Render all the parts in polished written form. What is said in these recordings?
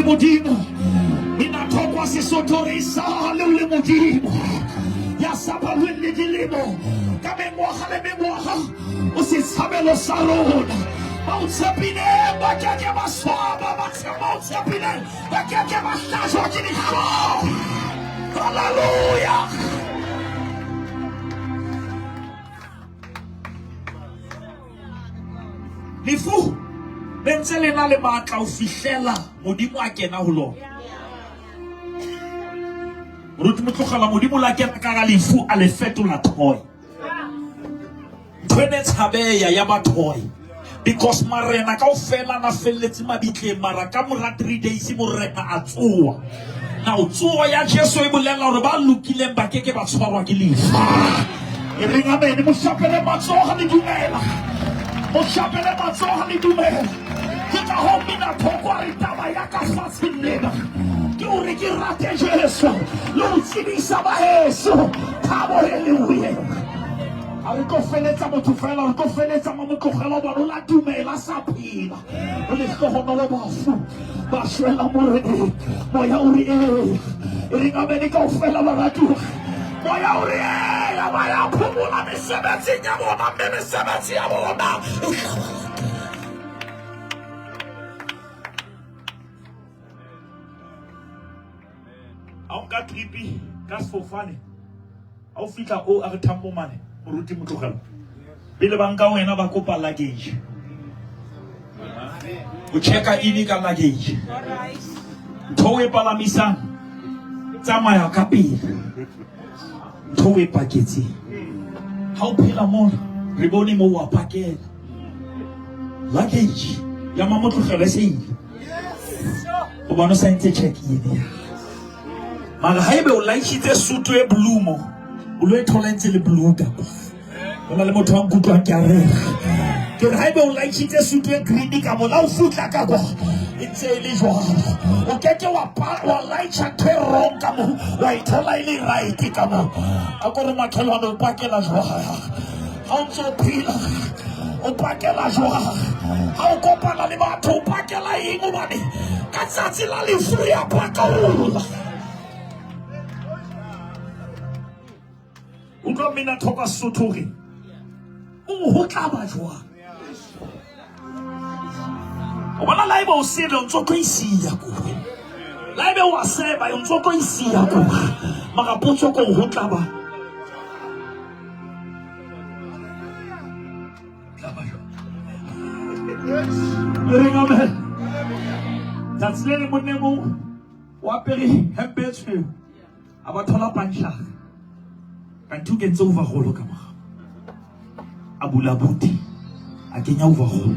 Modimo. Mina thoko Sesotho re sale o le Modimo. Ya sa balweng le dilemo ka mengwaga le mengwaga o setshabelo sa rona. Ba o tshepileng ba ke ke ba swaba, ba ba o tshepileng ba ke ke ba hlajwa ke dihlong. Hallelujah. Lefu le ntse le na le matla ho fihlela Modimo a kena ho lona. Moruti Motlogela, Modimo la kena ka ga lefu a le fetola toy. Ntho e ne tshabeya ya ba toy. Because marena kaofela na felletse mabitleng, mara ka mora 3 days morena a tsoa. Now tsoho ya Jesu e bolela hore ba lokileng ba ke ke ba tshwarwa ke lefu. E reng amen, mo shapele matsoho le dumela. Mo shapele matsoho le dumela. Ke ka ho mina thoko a re taba ya ka fatsheng lena ke hore ke rate Jesu le ho tsebisa ba heso thabo e le ho yena. A re tlo feletsa motho fela, re tlo feletsa mamotlogelo bone o la dumela sa phela. O lehlohonolo bafu ba shwela Moreneng. Moya o re ee, e reng amene kaofela baratuwa. Moya o re ee, ya ba ya phomola mesebetsing ya bona, mme mesebetsi ya bona e tla ba latela. Ha o nka tripi ka sefofane, ha o fihla o a re thambo mane, moruti Motlogelo, pele ba nka wena ba kopa luggage. O checka in ka luggage. Ntho o e palamisang, tsamaya ka pele. Ntho o e paketseng. Ha o phela mona, re bone mo wa pakela. Luggage ya Mamotlogelo e se ile. Gobane o sa entse check in ya. Mara haebe o laishitse sutu e blue mo, o lo e thola e ntse le blue ka kwa. Ho na le motho wa nkutlwang ke a rera. Ke re haebe o laishitse sutu e green ka mo, la o futla ka kwa, e ntse e le jwalo. O ke ke wa wa laitjha ntho e wrong ka mo, wa e thola e le right ka mo. A ko re makhelwane o pakela jwang? Ha o ntse o phela, o pakela jwang? Ha o kopana le batho, o pakela eng? Hobane ka tsatsi la lefu re a pakaola. Utlwa mmina thoka Sesotho re o ho tla ba jwang? O bona la ebe o sebe o ntso tlo isiya ko. La ebe wa seba o ntso tlo isiya ko. Mara potso ko ho tla ba. Tla ba jwang? E reng amen. Tsatsi le leng monna e mong o apere hempe e tshweu. A ba thola panshara. Kanti o kentse overall ka morao. A bula buti, a kenya overall.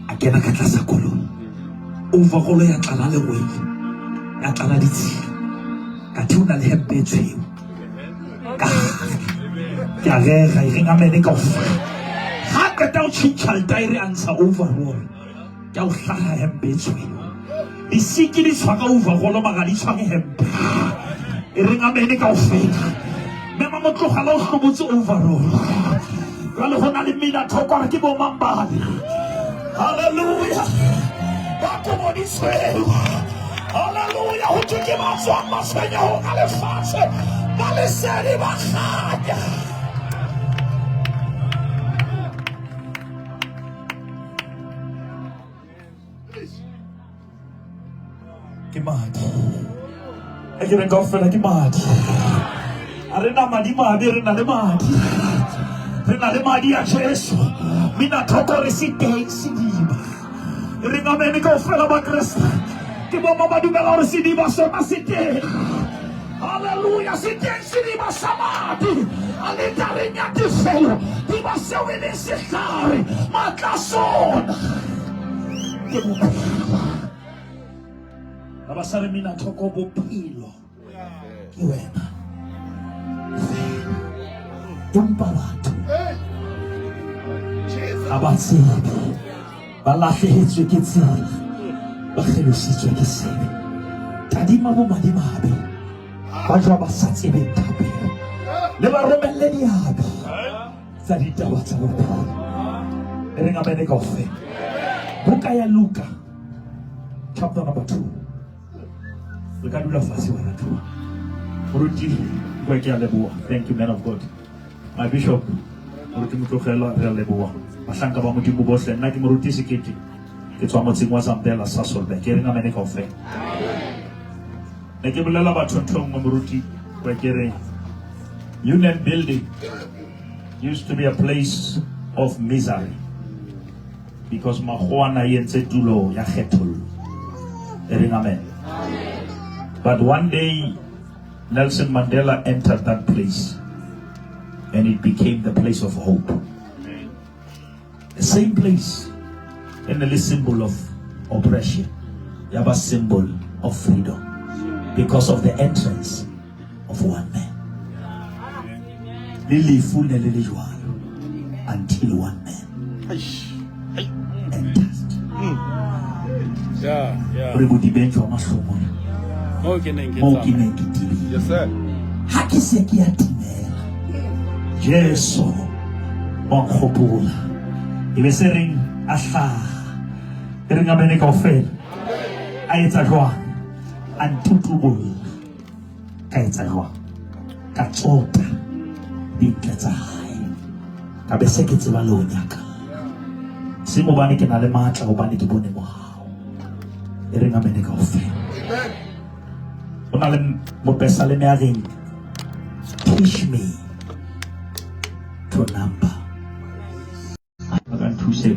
A kena ka tlasa koloi. Overall ya tlala lengwele, ya tlala ditshila. Kathe o na le hempe e tshweu. Ka gare. Ke a rera, e reng amene kaofela. Ha qeta ho tjhentjha letaere a ntsha overall. Ke a o hlaha hempe e tshweu. Disiki di tshwara overall mara di tshware hempe. E reng amene kaofela. Mme Mamotlogala o hlobotse overall. Jwale ho na le mmina thoko a re ke bo mang bale. Hallelujah. Ba kobo di tshweu. Hallelujah. Ho thwe ke ba tswang matshwenyehong a lefatshe. Ba lesedi ba kganya. Ke madi. A ke reng kaofela ke madi. A re na madi mabe, re na le madi. Re na le madi a Jesu. Mina thoko re se teng sediba. Re reng amene kaofela ba Kreste. Ke bo ba dumela hore sediba sona se teng. Hallelujah, se teng sediba sa madi. Aletareng ya tefelo, diba seo e leng sehlare, matla a sona ke bophelo. Ba ba sa re mina thoko bophelo ke wena fela. Empa batho ha ba tsebe, ba lahlehetswe ke tsela, ba kgelositswe ke sebe. Tadima bomadimabe ba jwa ba sa tsebeng thapelo, le ba romelle diabe tsa ditaba tsa bophelo. E reng amene kaofela. Buka ya Luka. Chapter number 2. Re ka dula fatshe baratuwa. Moruti, kwa ke a leboha. Thank you man of God. My bishop, Moruti Motlogela, re a leboha. Bahlanka ba Modimo bohle, nna ke Moruti Sekete. Ke tswa motseng wa Zambela, Sasolburg. Ke reng amene kaofela. Ne ke bolela batho ntho e nngwe Moruti, kwa ke re Union Building used to be a place of misery. Because makgowa na entse tulo ya kgethollo. E reng amen. But one day Nelson Mandela entered that place and it became the place of hope. The same place and the symbol of oppression, ya ba symbol of freedom because of the entrance of one man. Le lefu ne le le jwalo until one man entered. Yeah, yeah. Re bodibeng jwa mahlomola Moo ke neng ke moo ke tsamaya. neng ke tibile. Yes, sir. Ha ke se ke ya timela, Jesu wa nkgopola. E be se reng a hlaha. E reng amene kaofela. A etsa jwang? A ntutubolla. Ka etsa jwang? Ka tsota dintle tsa hae. Ka be se ke tseba le ho nyaka. Seng hobane ke na le matla, hobane ke bone mohau. E reng amene kaofela. Ho na le mopesaleme ya reng, teach me to number. A ka nthuse.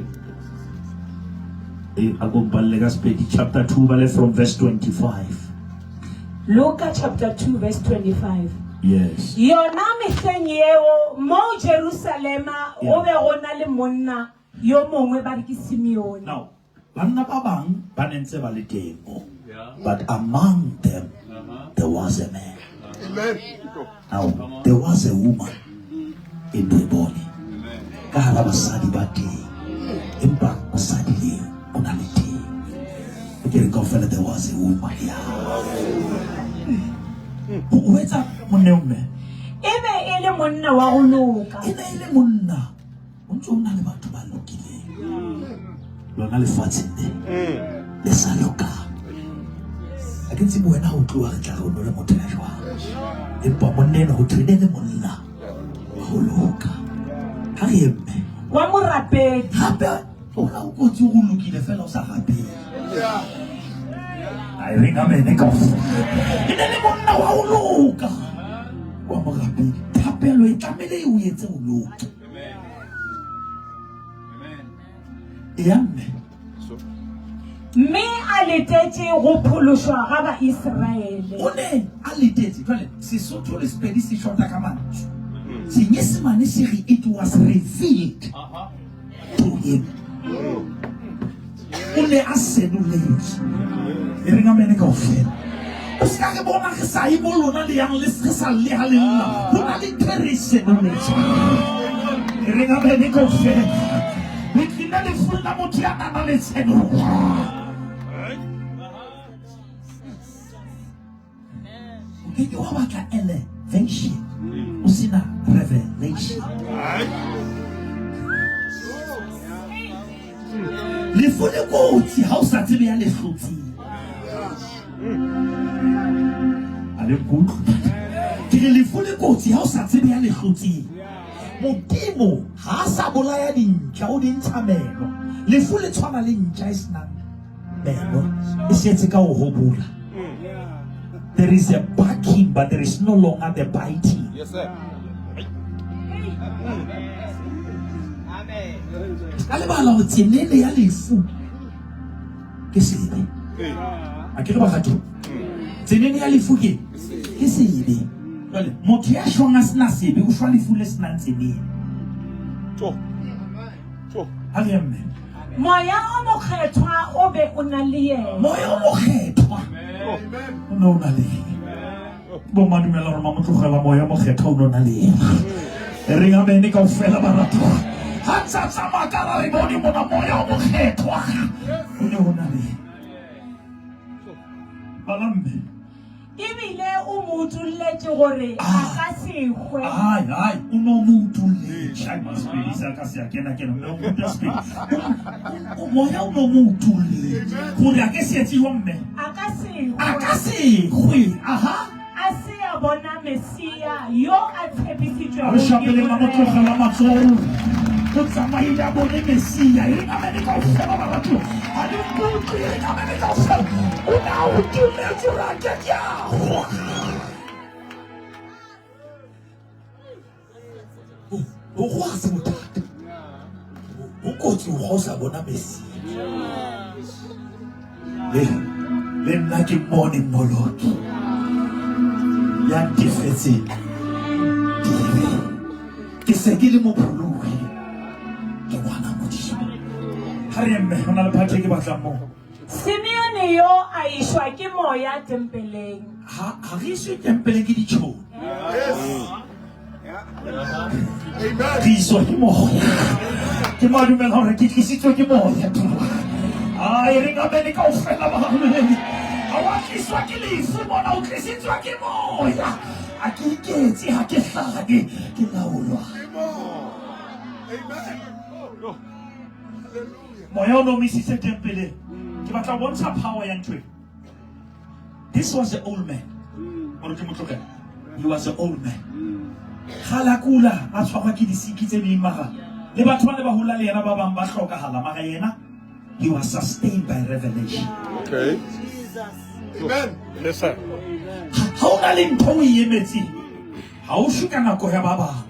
E, a ko mpalle ka Sepedi, chapter 2, bale from verse 25. Luka chapter 2 verse 25. Yes. Yona mehleng yeo mo Jerusalema go be go na le monna yo mongwe ba re ke Simeone. Now, banna ba bang ba ne ntse ba le teng mo. But among them there was a man. Amen. Now, there was a woman in Rebone. Ka hara basadi ba teng. Empa mosadi le o na le teng. Ke re kaofela there was a woman. Yeah. Ho etsa monna eo mme. E be e le monna wa go loka. E ne e le monna. O ntse o na le batho ba lokileng. Lona lefatsheng le le sa lokang. Ha ke tsebe wena ha o tloha re tla re o no le motho ya jwang. Empa monna enwa ho thwe e ne le monna wa ho loka. Ha re ye mme. Wa morapedi. Hape ona o kotsi o lokile fela o sa rapele. A e reng amene kaofela. E ne le monna wa ho loka. Wa morapedi. Thapelo e tlamehile e o etse o loke. Eya mme. Mme a letetše go phološwa ga Baisraele. O ne a letetse. Jwale Sesotho le Sepedi se shota ka mantswe. Senyesemane se re it was revealed to him. O ne a senoletswe. E reng amene kaofela. O se ka re bona re sa ye mo lona le yang le re sa le ha le nna. Ho na le ntho e re e senoletsweng. E reng amene kaofela. Le tlile lefung la motho ya nang le tshenolo. O ke ke wa batla elevation o sena revelation. Lefu le kotsi ha o sa tsebe ya le hlotseng. A le nkutlwe? Ke re lefu le kotsi ha o sa tsebe ya le hlotseng. Modimo ha a sa bolaya dintja, o di ntsha meno. Lefu le tshwana le ntja e senang meno, e setse ka ho hobola. There is a barking, but there is no longer the biting. Yes, sir. Ka lebala hore tsenene ya lefu ke sebe. A ke re baratho? Tsenene ya lefu ke ke sebe. Jwale motho ya shwang a sena sebe o shwa lefu le senang tsenene. Tjo. Tjo. Ha re mme. Moya o mokgethwa o be o na le yena. Moya o mokgethwa o ne o na le yena. Bo ma dumela gore mamotlogela moya o mokgethwa o ne o na le yena. E reng amene kaofela baratho. Ha ntse a tsamaya ka ra re bone mona moya o mokgethwa o ne o na le yena. Bala mme. Ebile o mo utolletše gore a ka se hwe. Ai, ai, o no mo utolletše. Ai, mara Sepedi sa ka se a kena kena. Mme o ruta Sepedi. Moya o no mo utolletše gore a ke se etse jwang mme? A ka se hwe. A ka se hwe. Aha. A se a bona Mesia yo a tshepisitšwego A re ke šapeleng a mo Morena. tlogela matsogo. O tsamaile a bone Mesia. E reng amene kaofela baratuwa. A le nkutlwe. E reng amene kaofela. O ne a utolletswe gore a ke ke a hwa. Ho hwa ha se bothata. Ho kotsi ho hwa o sa bona Mesia. Le, le nna ke mmone mmoloki ya ntefetseng dibe. Ke se ke le mopholohi, ke ngwana Modimo. Ha re ye mme, ho na le phathe e ke batlang moo. Simeone yo a išwa ke moya tempeleng. Ha, ha re iswe tempeleng ke ditšhomi. Re iswa ke moya. Ke mo a dumela gore ke tlisitswe ke moya. A e reng amene kaofela bahamedi. Ha wa tliswa ke lefu mona, o tlisitswe ke moya. A ke iketse, ha ke hlake, ke laolwa. Moya o no mo isitse tempeleng. Ke batla ho bontsha power ya ntho e. This was the old man. Gore ke mo tlogela. He was the old man. Kgale a kula, a tshwarwa ke disiki tse ding mara le batho ba ne ba hola le yena ba bang ba hlokahala mara yena he was sustained by revelation. Okay. Amen. Yes, sir. Ha o na le ntho o e emetseng, ha o shwe ka nako ya ba bang.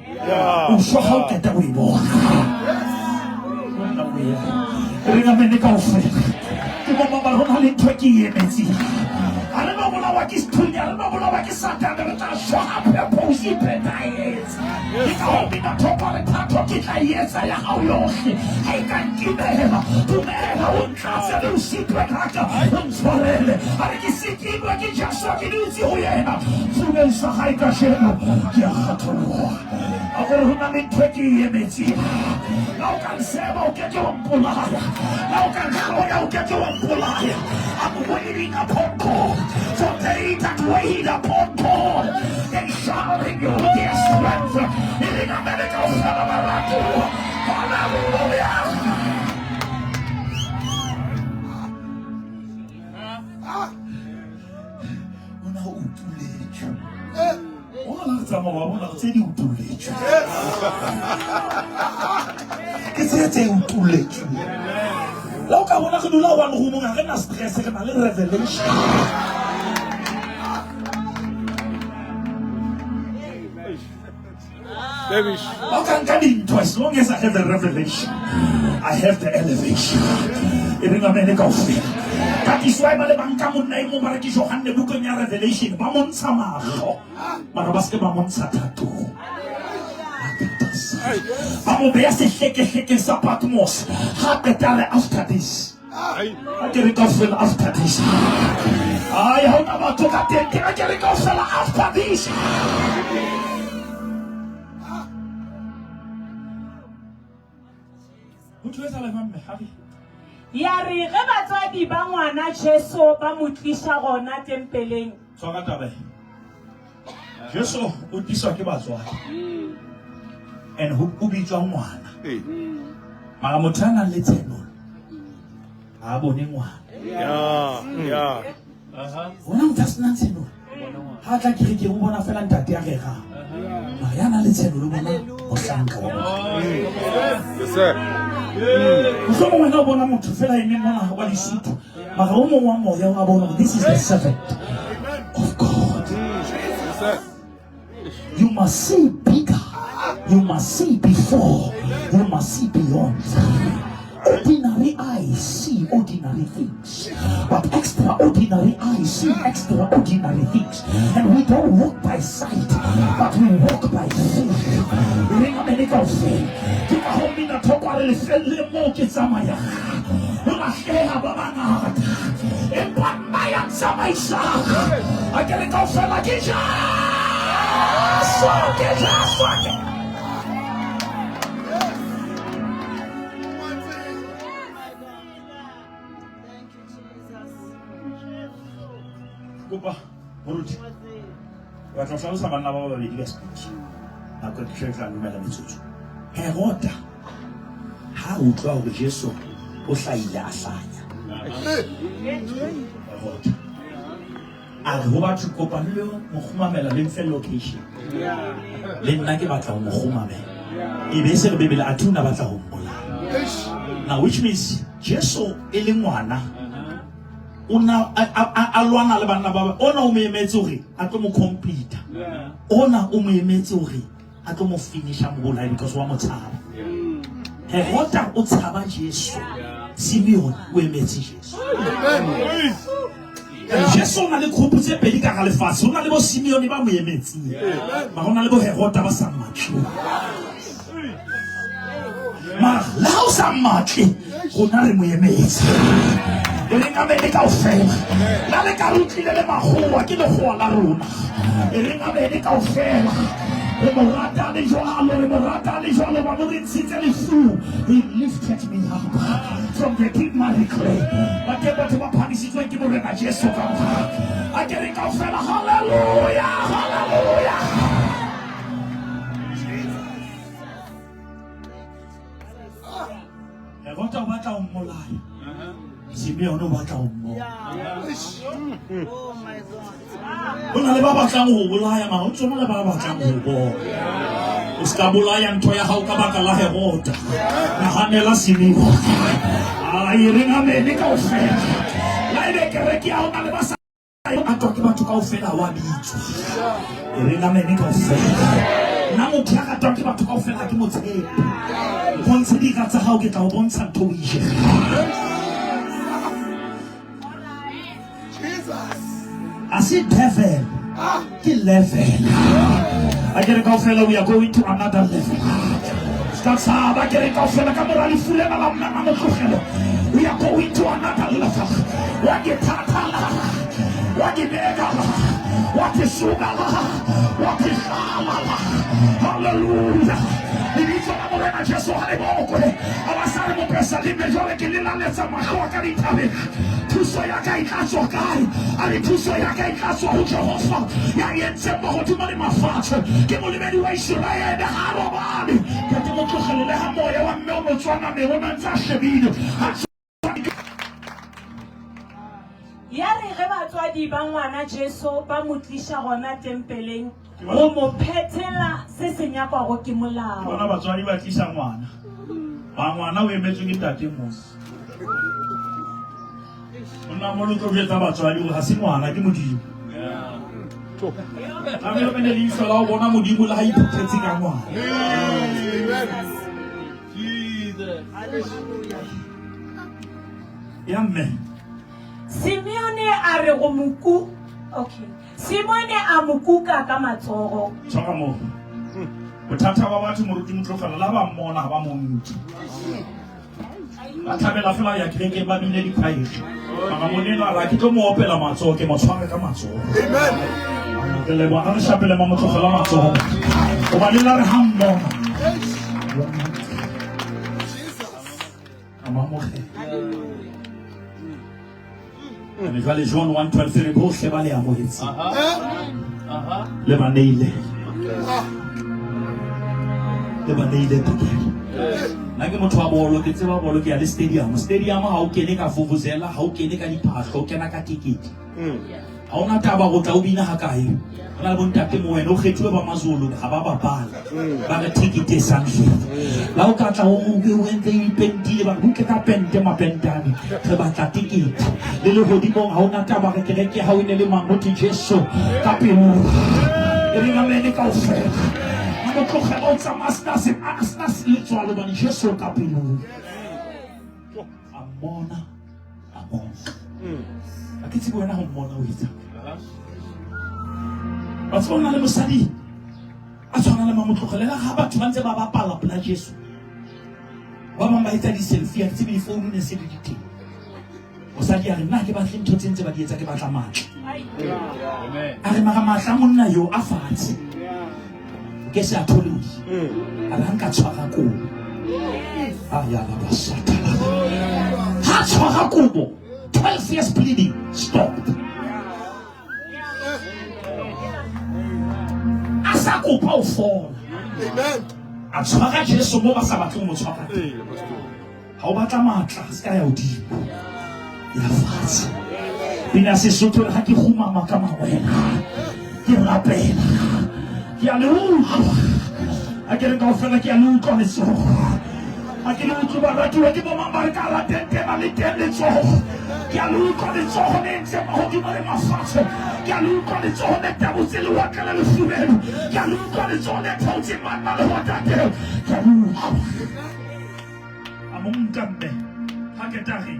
O shwa ha o qeta ho e bona. Re ngamene kaofela. Ke bo mama rona le ntho e ke e emetseng. Ha re no bolawa ke sethunya, re no bolawa ke Satane, re tla shwa ha purpose e phethahetse. Ke ka ho bina thoko re thato ke tla e etsa ya hao yohle. Ha e ka ntimela, dumela o ntlatse le o sitwe thata, o ntshwarele. A re ke sikilwe ke Jesu ke dutse ho yena. Fubeng sa hae kajeno ke a kgatholoha. A gore ho na le ntho e ke e emetseng. Na o ka nseba o ke ke wa mpolaya. Na o ka ntlhoya o ke ke wa mpolaya. I'm waiting upon God. For they that wait upon God, they shall renew their strength. E reng amene kaofela baratuwa. Hallelujah. O na o utuletšwe. O na tsamaya wa bona tse di utuletšwe. Ke tse tse utuletšwe. La o ka bona re dula one room ga re na stress re na le revelation. O ka nka dintho as long as I have the revelation, I have the elevation. E reng amene kaofela. That is why ba le ba nka monna e mong ba re ke Johanne bukeng ya Revelation ba mo ntsha mahlo mara ba se ke ba mo ntsha tattoo. Ba mo beya sehlekehlekeng sa Patmos. Ha qeta a re after this. A ke re kaofela after this. Ai, ha ona batho ka teng. Ke re ke re kaofela after this. Ho thwe etsahala jwang mme? Ha re. Ya re ge batswadi ba ngwana Jesu ba mo tliša gona tempeleng. Tshwara taba e. Jesu o tliswa ke batswadi. And ho o bitswa ngwana. Mara motho a nang le tshenolo ha a bone ngwana. Yeah, yeah. Hona motho a senang tshenolo ha a tla kerekeng o bona fela ntate a rerang. Mara ya nang le tshenolo o bona mohlanka wa Modimo. Yes, sir. Mohlomong wena o bona motho fela a emeng mona wa Lesotho, mara o mong wa moya wa bona hore this is the servant of God. Yes, sir. You must see bigger. You must see before. You must see beyond. Ordinary eyes see ordinary things, but extraordinary eyes see extraordinary things. And we don't walk by sight, but we walk by faith. Re ngamele kaofela. Ke ka ho mina thoko a re lefelleng moo ke tsamayang. Ho lahleha ba bangata. Empa nna ya ntsamaisang. A ke re kaofela ke Jesu, ke Jesu, ke Kopa. Moruti, ke batla ho hlalosa banna ba babedi ka sepiti. Nako e tla tla lumela metsotso. Heroda ha a utlwa hore Jesu o hlahile a hlanya. Heroda a re ho batho kopa le mo kgumamela le mfe location. Le nna ke batla ho mo kgumamela. E be se re Bibele a thuna batla ho mmolaya. Now which means Jesu e le ngwana o na a lwana le banna ba ona o mo emetse hore a tlo mo complete ona o mo emetse hore a tlo mo finisha mo bolaye because wa mo tshaba. Herota o tshaba Jesu, Simeon o emetse Jesu. Jesu o na le group tse pedi ka ga lefatshe, o na le bo Simeon ba mo emetseng, ba go na le bo Herota ba sa mmatleng. Mara le ha o sa mmatle, rona re mo emetse. E reng amene kaofela. La le ka re utlwile le makgowa, ke lekgowa la rona. E reng amene kaofela. Re mo rata le jwalo, re mo rata le jwalo, ba mo re ntshitse lefung. He lifted me up from the deep miry clay. Ba teng batho ba phahamisitsweng ke Morena Jesu ka moha. A ke re kaofela, hallelujah, hallelujah. Herota o batla ho mmolaya. Simeone o batla ho mmona. Ho na le ba batlang ho bolaya mara ho tsona le ba batlang ho bona. O se ka bolaya ntho ya hao ka baka la Herota. Nahanela Simeone. A e reng amene kaofela. La ebe kereke ya hao na le ba sa ratwa ke batho kaofela wa bitswa. E reng amene kaofela. Nna motho ya ratwang ke batho kaofela ha ke mo tshepe. Mpontshe dira tsa hao ke tla o bontsha ntho o e jereng. A se devil, ke level. A ke re kaofela we are going to another level. Ska tshaba ke re kaofela ka mora lefu lena la mna motlogelo. We are going to another level. Wa ke thatha la, wa ke beka la, wa ke suka la, wa ke hlala la. Hallelujah. Lebitso la Morena Jesu ha le bokwe. A ba sa re mopesaleme jwale ke lelaletsa mahlo a ka dithabeng. Thuso ya ka e tla tswa kae? A re thuso ya ka e tla tswa ho Jehova ya entseng mahodimo le mafatshe. Ke molebedi wa Iseraele ha a robale. Ntate Motlogelo le ha moya wa mme o mo tswa nameng o na ntse a shebile. Ha Ya re ge batswadi ba ngwana Jesu ba mo tliša gona tempeleng go mo phethela se se nyakwago ke molao. Ke bona batswadi ba tlisa ngwana. Ba ngwana o emetswe ke ntate mos. Monna mo lo tlo jwetsa batswadi gore ga se ngwana ke Modimo. Tlamehile o be le leihlo la ho bona Modimo le ha iphuthetse ka ngwana. Ya mme. Simeone a re go moku okay. Simone a mo kuka ka matsogo. Tshwara moo. Bothata ba batho moruti Motlogelo la ba mmona ha ba mo nke. Ba thabela fela ya kerekeng ba bine dikhwaere. Mara moneno a re ke tlo mo opela matsogo ke mo tshware ka matsogo. Amen. Re leboha ha re shapele ma Motlogelo matsogo. Hobane la re ha mmona. A mo amohela. Mme jwale John 1:12 re bohle ba le amohetseng. Le ba neile. Le ba neile tokelo. Nna ke motho wa bolo, ke tseba bolo, ke ya le stadium. Stadium ha o kene ka vuvuzela, ha o kene ka diphahlo, o kena ka tekete. Ha ona taba go tla o bina ha kae. Ho na le bontate mo wena o kgethuwe ba Mazulu ha ba bapala. Ba re ticket e sanction. La o ka tla o o entse o ipentile ba re butle ka pente mapentane. Re batla ticket. Le lehodimong ha ona taba re kereke ha o ne le mang ho thwe Jesu ka pelong. E reng amene kaofela. Ha mo tlogela o tsamaya a sena a sena letswalo hobane Jesu o ka pelong. A mmona a bonka. A ke tsebe wena ho mmona o etsang. Wa tseba o na le mosadi a tshwana le Mamotlogelela ga batho ba ntse ba bapala pela Jesu. Ba bang ba etsa di-selfie, a ke tsebe difounu ne se di di teng. Mosadi a re nna ha ke batle ntho tse ntse ba di etsa ke batla matla. A re mara matla a monna yo a fatshe. Ke se a thole hodimo. A re ha nka tshwara kobo. A ya la ba satala. Ha tshwara kobo, 12 years bleeding stopped. sa kopa ho fola. Amen. A tshwara Jesu mo ba sa batleng ho mo tshwara. Ee, pastor. Ha o batla matla, se ka ya hodimo. Ya fatshe. Pina Sesotho re ha ke kgumama ka mawela. Ke rapela. Ke a le utlwa. Ha ke re kaofela ke a le utlwa letsoho. Ha ke le utlwe baratuwa ke bo mang ba re ka hara tente ba le teng letsoho. Ke a le utlwa letsoho le entseng mahodimo le mafatshe. Ke a le utlwa letsoho le tabotse lewatle le lefubelu. Ke a le utlwa letsoho le theotseng manna lehwatateng. Ke a le utlwa. A mo nka mme ha keta re.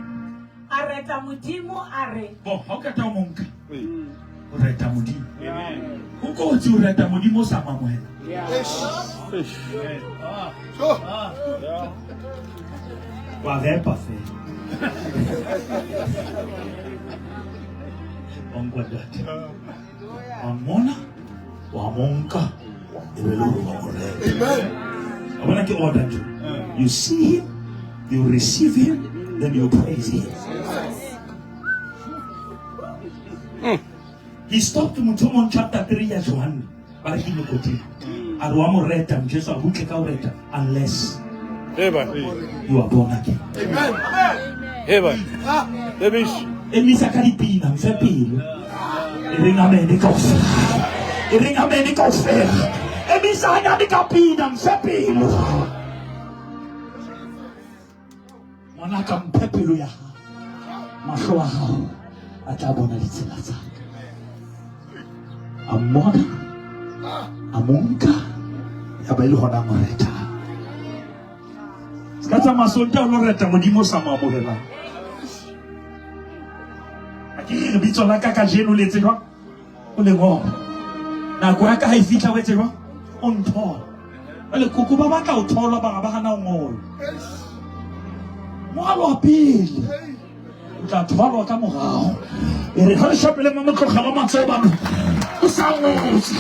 A reta Modimo a re. Bo, ha o keta o mo nka. O reta Modimo. Ho kotsi o reta Modimo o sa mo amohela. Wa repa fela. Wa nkwa ntate. Wa mmona, wa mo nka, e be le hore wa mo reta. Amen. Wa bona ke order ntho. You see him, you receive him, then you praise him. He stopped motho o mong chapter 3 ya Johanne. Ba re ke Nikodemo. A re wa mo reta, Jesu a butle ka o reta unless Eba. you are born again. Amen. Eba. Ebish. Emisa ka dipina, mfe pelo. E reng amen kaofela. E reng amen kaofela. Emisa hanyane ka pina, mfe pelo. Ngwanaka mphe pelo ya hao. Mahlo a hao a tla bona ditsela tsa ka. A mmona, a mo nka, ya ba e le hona a mo retang. Se ka tsamaya Sontaha o lo reta Modimo o sa mo amohelang. Ha ke re lebitso la ka kajeno le etse jwang? O le ngola. Nako ya ka ha e fihla o etse jwang? O nthola. Jwale koko ba batla ho tholwa bara ba hana ho ngolwa. Ngolwa pele. O tla tholwa ka morao. E re ha re shapele mamotlogelo matsoho bana. O sa ngotse.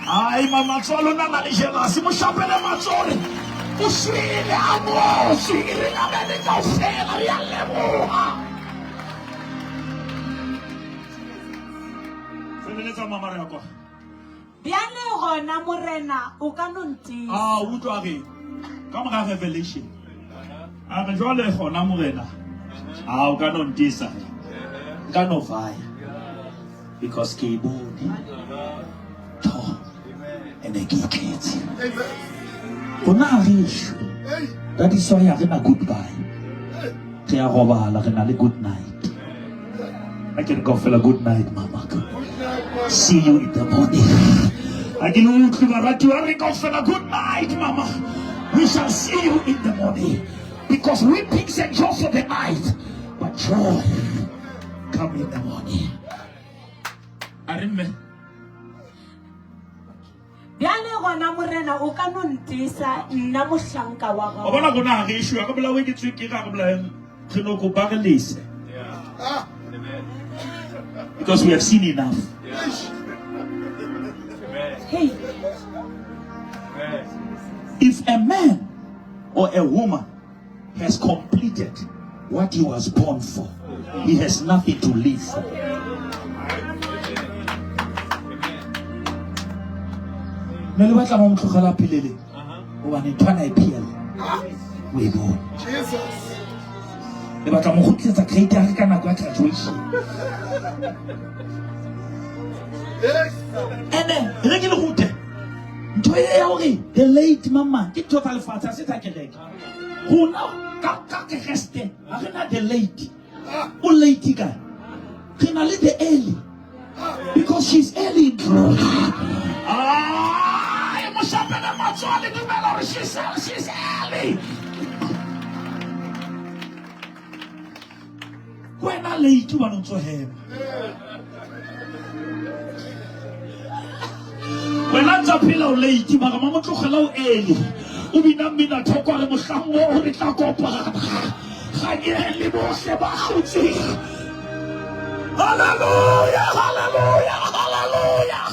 Ai matsoho a lona a na le jealousy. Mo shapele matsoho re o shwele a ngotswe. E re amen kaofela re a leboha. Feleletsa mama re ya kwa. Bjale gona Morena o ka no ntiisa. A utlwa re ka mora revelation. A re jwale gona Morena a o ka no ntiisa. Nka no vaya because ke e bone. Tho ene ke itletse. Rona ha re shwe. That is why ha re na goodbye. Re a robala re na le good night. Ha ke re kaofela good night mama ka. See you in the morning. Ha ke le utlwe baratuwa re kaofela good night mama. We shall see you in the morning. Because weeping endure for the night, but joy come in the morning. A re mme. Bjale gona Morena o ka no ntiisa nna mohlanka wa Wa gago. bona rona ha re eshwe, ha re bolawe ke tswekere, ha re bolawe re no kopa re lese. Because we have seen enough. Hey, If a man or a woman has completed what he was born for, he has nothing to live for. Ne le batla mo motlogela phelele gobane ntho ana e phela o e bone. Jesus. Le batla mo kgutlisetsa grade ya gagwe ka nako ya graduation. Yes. Ene re ke le rute ntho e ya hore the late mama ke ntho tsa lefatshe ha se tsa kereke. Rona ka ka Kreste ha re na the late. O late kae? Re na le the early. Because she's early in glory. Ah, e mo shapele matsoho le dumela hore she's early. Ke wena late hobane o ntso hema. Wena ntsa phela o late mara mamotlogela o early. O bina mmina thoko a re mohlang oo re tla kopana. Ganyeng le bohle ba kgutseng. Hallelujah, hallelujah, hallelujah.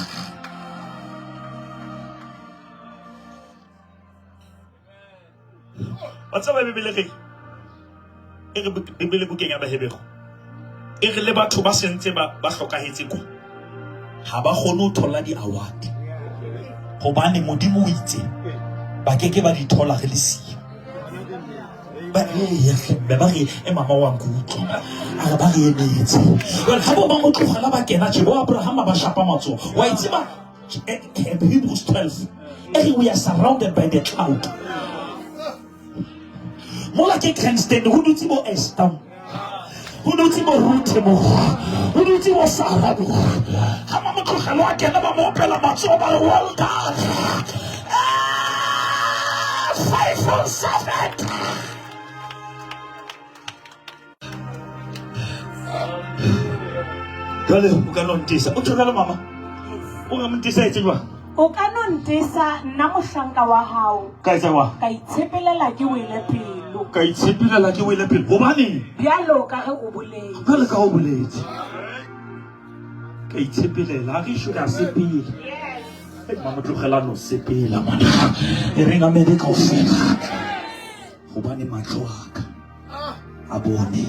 Wa tseba Bibele re e re Bibele bukeng ya Bahebego e re le batho ba sentse ba ba hlokahetse kwa ha ba kgone ho thola di-award. Gobane Modimo o itse ba ke ke ba di thola re le siyo. Ba eya hle mme ba re e mama wa nkutlwa. A re ba re emetse. Jwale ha bo ba mo tlogela ba kena tje bo Abrahama ba shapa matsoho. Wa e tseba Hebrews 12 e re we are surrounded by the cloud. Mola ke grandstand ho dutse bo Esther. Ho dutse bo Ruthe mo. Ho dutse bo Sarah mo. Ha ba mo tlogela wa kena ba mo opela matsoho ba re well done. Ah, faithful servant. Jwale o ka no ntesa. O tjho jwalo mama? O ka mo ntesa etse jwang? O ka no ntesa nna mohlanka wa hao. Ka etsa jwang? Ka itshepelela ke wele pelo. Ka itshepelela ke wele pelo. Hobaneng? Bjalo ka ge o boletse. Jwalo ka o boletse. Ka itshepelela. Ha re sho ka sepela. Hey, mama tlogela no sepela mona. E reng amele kaofela. Hobane mahlo a ka a bone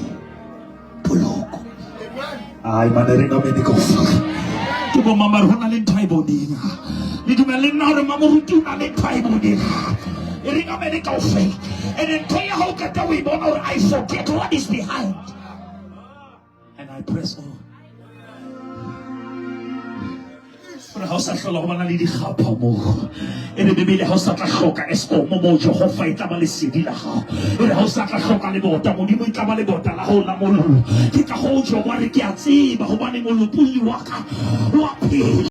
poloko. Ai mane re ngamene kaofela. Ke bo mama re ho na le ntho a e boneng. Le dumela le nna hore mamoruti o na le ntho a e boneng. E re ngamene kaofela. And ntho ya hao qeta o e bona hore I forget what is behind. And I press on. Gore ga o sa hlola go bana le dikgapha moo e re bebele ga o sa tla hloka eskom moo jehova e tla ba lesedi la gago e re ga o sa tla hloka lebota modimo e tla ba lebota la gago la mollo ke ka go jo wa re ke a tseba gobane molopolli wa ka wa phela.